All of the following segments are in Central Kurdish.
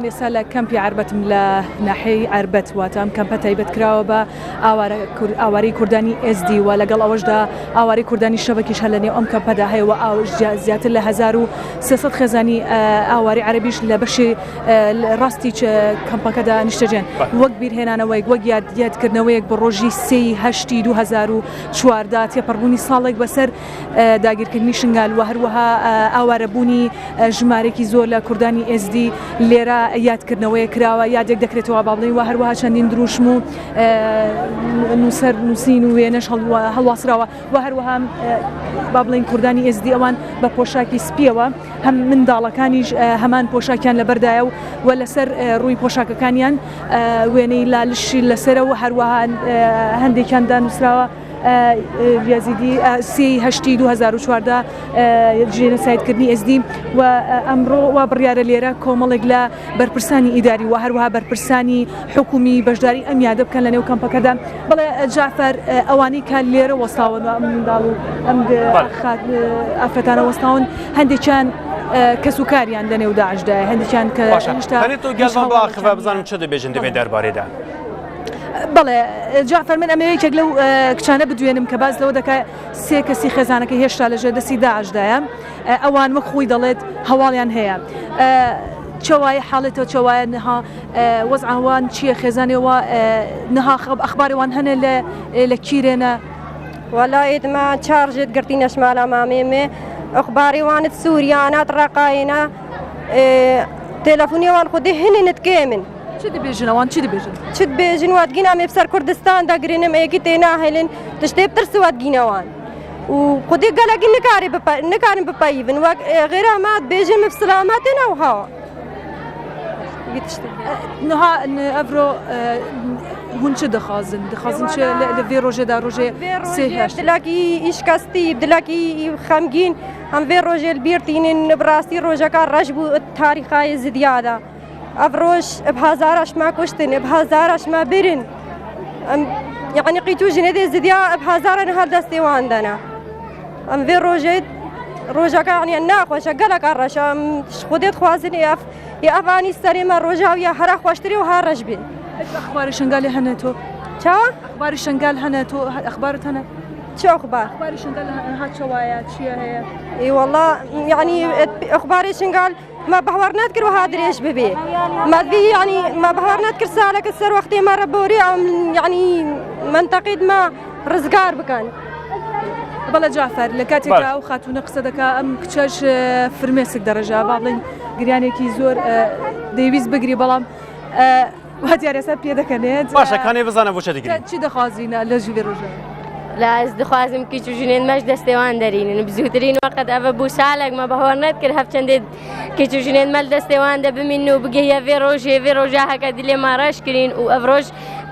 من ئێستا لە کەمپی عەربەتم لە ناحیەی عەربەت واتە ئەم کەمپە تایبەت کراوە بە ئاوارەی کوردانی ئێزدی و لەگەڵ ئەوەشدا ئاوارەی کوردانی شەبەکیش هەر لە نێو ئەم کەمپەدا هەیە و زیاتر لە 1300 خێزانی ئاوارەی عەرەبیش لە بەشی ڕاستی کەمپەکەدا نیشتەجێن وەک بیرهێنانەوەیەک وەک یادکردنەوەیەک بە ڕۆژی سێی هەشتی 2014 تێپەڕبوونی ساڵێک بەسەر داگیرکردنی شنگال و هەروەها ئاوارەبوونی ژمارێکی زۆر لە کوردانی ئێزدی لێرە یادکردنەوەیە کراوە یادێک دەکرێتەوە با بڵێین و هەروەها چەندین دروشم و نووسەر نووسین و وێنەش هەڵواسراوە و هەروەها با بڵێین کوردانی ئێزدی ئەوان بە پۆشاکی سپیەوە هەم منداڵەکانیش هەمان پۆشاکیان لەبەردایە و و لەسەر ڕووی پۆشاکەکانیان وێنەی لالشی لەسەرە و هەروەها هەندێکیان دانووسراوە یەزیدی سێی هەشتی 2014 ژینۆسایدکردنی ئێزدی و ئەمڕۆ وا بڕیارە لێرە کۆمەڵێک لە بەرپرسانی ئیداری و هەروەها بەرپرسانی حکومی بەشداری ئەم یادە بکەن لە نێو کەمپەکەدا بەڵێ جعفەر ئەوانەی کە لێرە وەستاون و ئەم منداڵ و ئەم ئافرەتانە وەستاون هەندێکیان کەس و کاریان لە نێو داعشدایە هەندێکیان کە هێشتا تۆ گەڵ باخڤە بزانم چ دەبێژن دەبێ دەربارەدا. بەڵێ جەعفەر من ئەمەوێ یەکێک لەو کچانە بدوێنم کە باس لەوە دەکات سێ کەسی خێزانەکە هێشتا لەژێر دەستی داعشدایە ئەوان وەک خۆی دەڵێت هەواڵیان هەیە چەوایە حاڵێتەوە چەوایە نها وەزعوان چییە خێزانەوە نها ئەخبارەوان هەنە لە لە کیرێنە وەلا ئێدمە چارژێت گرتینەش مالا مامێمێ ئەخباری وانت سووریانات ڕقایەنە تەلەفۆنیوان خودی هەنێنت کێمن چ دبێژن ئەوان چ دبێژن؟ چ دبێژن واتگین ئەمێ بسەر کوردستان دەگرنم ئێکی تێ ناهێلن تشتێ بترس واتگینەوان و خودی گەلەکی نکاری نکارن بپەیڤن وەک غێرا ما بێژن بسلامەتێ نەوها نها ئەڤرۆ هون چ دخوازن دخوازن چ لە vê rojê da rojê سێ هەشت دلکی ئیشکەستی دلکی خەمگین ئەم vê rojê li bîr tînin bi rastî rojeka reş bû tarîxayê zidiyada ئەڤ ڕۆژ ب هەزاراش ما کوشتن ب هەزاراش ما برن ئەم یعنی قیتو ژنێ دێ زدیا ب هەزارە نهار دەستێ وان دەنا ئەم vê ڕۆژێ ڕۆژەکە یعنی ناخۆشە گەلەکە ڕەشە ئەم خودێت خوازن ئەف یا ئەڤانی سەرێ مە ڕۆژاو یا هەرا خۆشتری و ها ڕەش بێ ئەخباری شنگالی هەنە تۆ چاوە ئەخباری شنگال هەنە تۆ ئەخبارت هەنە چ ئەخبار ئەخباری شنگال ها چەوایە چییە هەیە ئێ والله یعنی ئەخباری شنگال ما باوەڕ نەدکرد وها درێژ ببێ مادی یعنی ما باوەڕ نەدکرد ساڵەکە سەر وەختێ مەرە بۆری ئەم یعنی منتەقید ما ڕزگار بکەن. بەڵێ جعفەر لە کاتێکا ئەو خاتوونە قسە دەکا ئەم کچەش فرمێسک دەڕێژا با بڵێین گریانێکی زۆر دەیویست بگری بەڵام وا دیارە ئێستا پێدەکەنێت. باشە کانێ بزانە بۆ چە دەگری؟ چی دەخوازینە لە ژووری ڕۆژە؟ لا ez dixwazim kîç û jinên me ji destê wan derînin bi zûtirîn weqet ev bû salek me bawer nedikir hev çendê kîç û jinên me li destê wan de bimînin û bigihiye vê rojê vê roja heke dilê me reş kirîn û ev roj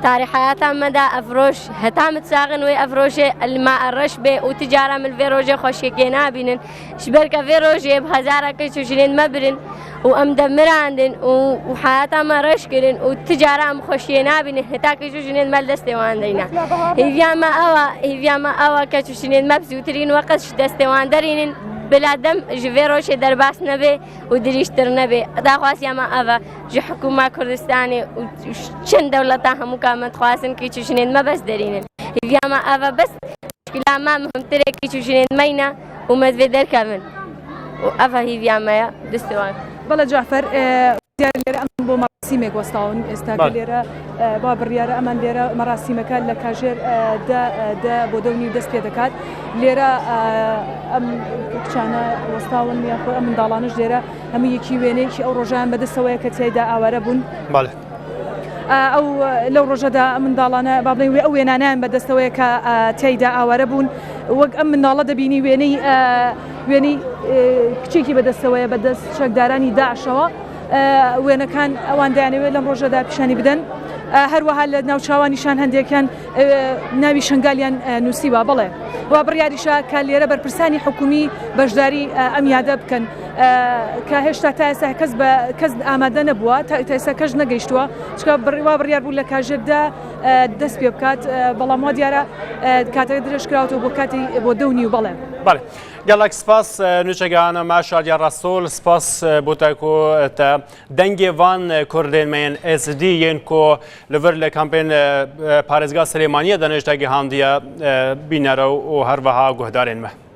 tarî heyata me de ev roj heta min saxin wê ev rojê li me reş bê û ti cara min li vê rojê xweşiyekê nabînin Ji ber ke vê rojê bi hezara keç û jinên me birin û em demirandin û heyata me reş kirin û ti cara em xweşiyê nabînin heta keç û jinên me li destê wan deyne. Hêviya me ew e, hêviya me ew e keç û jinên me bi zûtirîn weqet ji destê wan derînin bila dem ji vê rojê derbas nebe û dirîjtir nebe. Daxwaziya me ev e ji hikûma Kurdistanê û çend dewleta hemû ka me dixwazin keç û jinên me bes derînin. Hêviya me ev e bes muşkila me muhimtir e keç û jinên me ne. و me divê derkevin و ev hêviya me ye destê wan. بەڵێ جەعفەر دیارە لێرە ئەم بۆ مەراسیمێک وەستاون ئێستا کە لێرە با بڕیارە ئەمان لێرە مەراسیمەکە لە کاژێر دە دە بۆ دە و نیو دەست پێ دەکات لێرە ئەم کچانە وەستاون یاخۆ ئەم منداڵانش لێرە هەموو یەکی وێنەیەکی ئەو ڕۆژان بەدەستەوەیە کە تیایدا ئاوارە بوون. بەڵێ. ئەو لەو ڕۆژەدا ئەم منداڵانە با بڵێین ئەو وێنانیان بەدەستەوەیە کە تیایدا ئاوارە بوون وەک ئەم منداڵە دەبینی وێنەی وێنەی کچێکی بەدەستەوەیە بەدەست چەکدارانی داعشەوە وێنەکان ئەوان دەیانەوێت لەم ڕۆژەدا پیشانی بدەن هەروەها لە ناوچوانیشان هەندێکیان ناوی شنگالیان نووسیوە بڵێ و بڕیاریشە کە لێرە بەرپرسانی حکومی بەشداری ئەم یادە بکەن کە هێشتا تا ئێستا کەس بە کەس ئامادە نەبووە تا ئێستا کەش نەگەیشتووە چکە بڕوا بڕیار بوو لە کاژێردا دەست پێ بکات بەڵام وا دیارە کاتەکە درێژ کراوەتەوە بۆ کاتی بۆ دە و نیو بەڵێ. بەڵێ گەلەک سپاس نوچەگەهانە ما شادیا ڕەسوڵ سپاس بۆ تە کو تە دەنگێ ڤان کوردێن مە yên ئێزدی yên کو li vir li kampên parêzgeha Silêmaniyê de nêjte gihandiye bînere û herweha guhdarên me.